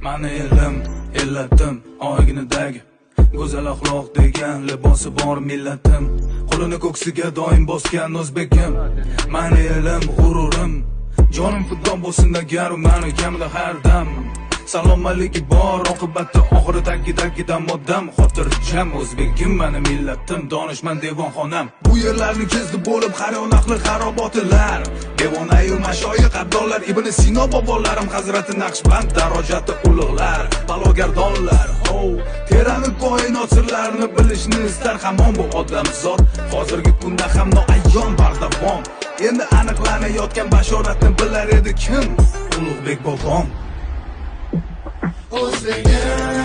Mani elim, ellatim, oyginidagi go'zal axloq degan libosi bor millatim. Qo'lini ko'ksiga doim bosgan o'zbekim. Mani elim, g'ururim, jonim fido bo'lsin agar mani kamida har dam. Salomatligi bor, oqibatda oxiri tagida odam xotirjam. O'zbekim mani millatim, donishmand devonxonam. Bu yerlarni kezdi bo'lib har yon ahli xarobotilar. Devonayu mashoyix abdollar, Ibn Sino bobolarim, Hazrati Naqshband darajati ulug'lar, balogardonlar. Ho, teran koinot sirlarini bilishni istar hamon bu odamzod. Hozirgi kunda ham noayon bardavom. Endi aniqlanayotgan bashoratni bilar edi kim? Ulug'bek bobom. O'zbegim.